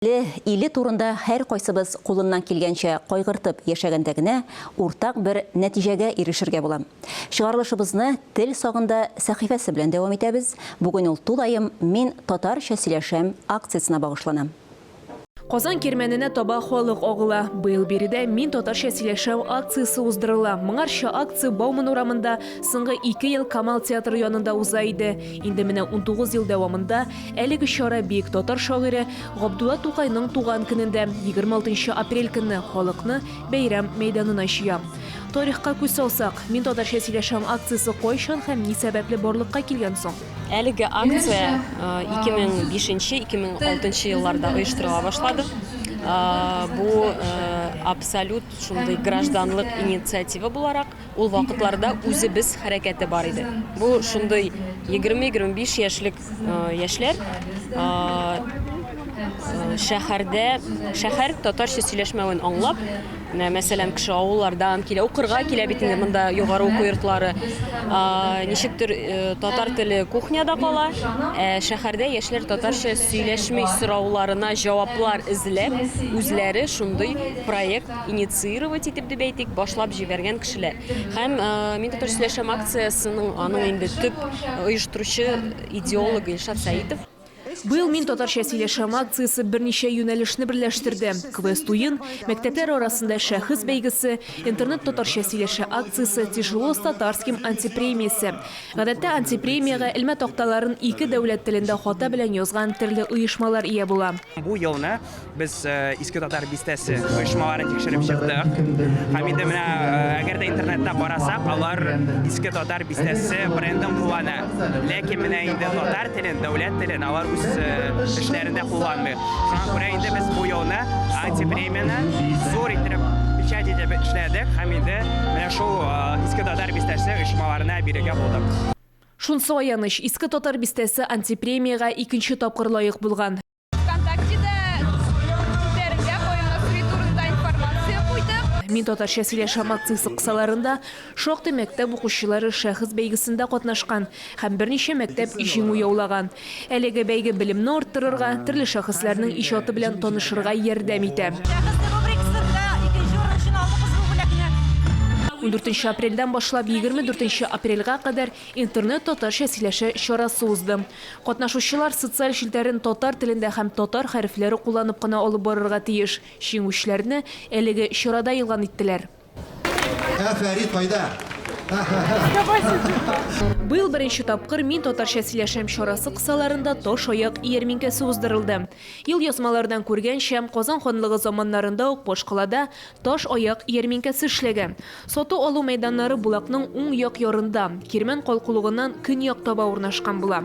Теле, иле турында һәркайсыбыз кулыннан килгәнчә кайгыртып яшәгәндә генә уртак бер нәтиҗәгә ирешергә була. Чыгарылышыбызны Тел сагында сәхифәсе белән дәвам итәбез. Бүген ул тулаем Мин татарча сөйләшәм акциясенә багышлана. Казан Кирмәненә таба халык агыла. Быел биредә Мин татарча сөйләшәм акциясе уздырыла. Моңарчы акция Бауман урамында, соңгы ике ел Камал театры янында уза иде. Инде менә 19 ел дәвамында әлеге чара бөек татар шагыйре Габдулла Тукайның туган көнендә, 26 нчы апрель көнне халыкны бәйрәм мәйданына җыя. Тарихка күз салсак, Мин татарча сөйләшәм акциясе кайчан һәм ни сәбәпле барлыкка килгән соң? Әлеге акция 2005-2006 елларда оештырыла башлады. Бу абсолют шундый гражданлык инициатива буларак, ул вакытларда үзебез хәрәкәте бар иде. Бу шундый 20-25 яшьлек яшьләр шәһәрдә шәһәр татарча сөйләшмәвен аңлап, Менә, мәсәлән, кеше авыллардан килә, укырга килә бит инде монда югары уку йортлары. Ничектер э, татар теле кухняда кала, ә шәһәрдә яшьләр татарча сөйләшми сорауларына җаваплар эзләп, үзләре шундый проект инициировать итеп дип әйтик, башлап җибәргән кешеләр. Һәм э, Мин татарча сөйләшәм акциясенең аның инде төп оештыручы идеологы Илшат Сәитов. Быел Мин татарча сөйләшәм акциясе берничә юнәлешне берләштерде. Квест-уен, мәктәпләр арасында шәхес бәйгесе, Интернет татарча сөйләшә акциясе, Тяжело с татарским антипремиясе. Гадәттә, антипремиягә элмә такталарын ике дәүләт телендә хата белән язган төрле оешмалар ия була. Бу елны Без Иске Татар бистәсе оешмаларын тикшереп чыктык. Һәм инде менә әгәр дә интернетта карасак, алар Иске Татар бистәсе брендын куллана. Ләкин менә инде татар телен, дәүләт телен алар үз эшләрендә кулланмый. Шуңа күрә инде без бу елны антипремияне зур иттереп печать итеп эшләдек һәм инде менә шул Иске Татар бистәсе оешмаларына бирергә булдык. Шунсы аяныч, Иске Татар бистәсе антипремиягә икенче тапкыр лаек булган. ВКонтактеда челтәрендә Каюм Насыйри турында информация куйдык. Мин татарча сөйләшәм акциясе кысаларында шактый мәктәп укучылары шәхес бәйгесендә катнашкан һәм берничә мәктәп җиңү яулаган. Әлеге бәйге белемне арттырырга, төрле шәхесләрнең иҗаты белән танышырга ярдәм итә. Шәхес рубрикасында икенче урын өчен алдык без бу бүләкне. Ундүртенче апрельдән башлап 24 апрельгә кадәр Интернет татарча сөйләшә чарасы узды. Катнашучылар социаль челтәрен татар телендә һәм татар хәрефләре кулланып кына алып барырга тиеш. Җиңүчеләрне әлеге чарада игълан иттеләр. Ә Фәрит кайда? Быел беренче тапкыр Мин татарча сөйләшәм чарасы кысаларында Таш аяк ярминкәсе уздырылды. Елъязмалардан күргәнчә, Казан ханлыгы заманнарында ук башкалада Таш аяк ярминкәсе эшләгән. Сату-алу мәйданнары Болакның уң як ярында, Кирмән калкулыгыннан көньяк таба урнашкан була.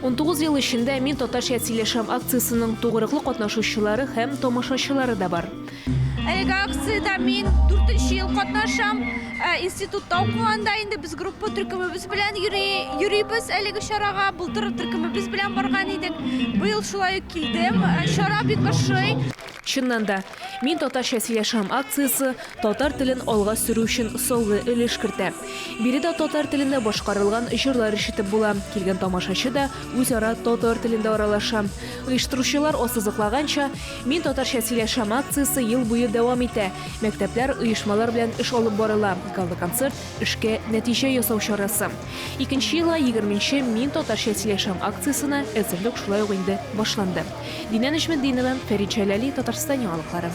19 ел эчендә Мин татарча сөйләшәм акциясенең тугрыклы катнашучылары һәм тамашачылары да бар. Әлеге акциядә мин дүртенче ел катнашам. Институтта укыганда инде без группа төркемебез белән йөри, йөрибез әлеге чарага. Былтыр төркемебез белән барган идек. Быел шулай ук килдем. Чара бик ошый. Чыннан да, Мин татарча сөйләшәм акциясе татар телен алга сөрү өчен саллы өлеш кертә. Биредә татар телендә башкарылган җырлар ишетеп була, килгән тамашачы да үзара татар телендә аралаша. Оештыручылар ассызыклаганча, Мин татарча сөйләшәм акциясе ел буе дәвам итә. Мәктәпләр, оешмалар белән эш алып барыла. Гала-концерт, эшкә нәтиҗә ясау чарасы. Икенче елга егерменче Мин татарча сөйләшәм акциясенә әзерлек шулай ук инде башланды. Динә Нәҗметдинова, Фәрит Җәләли, Татарстан яңалыклары.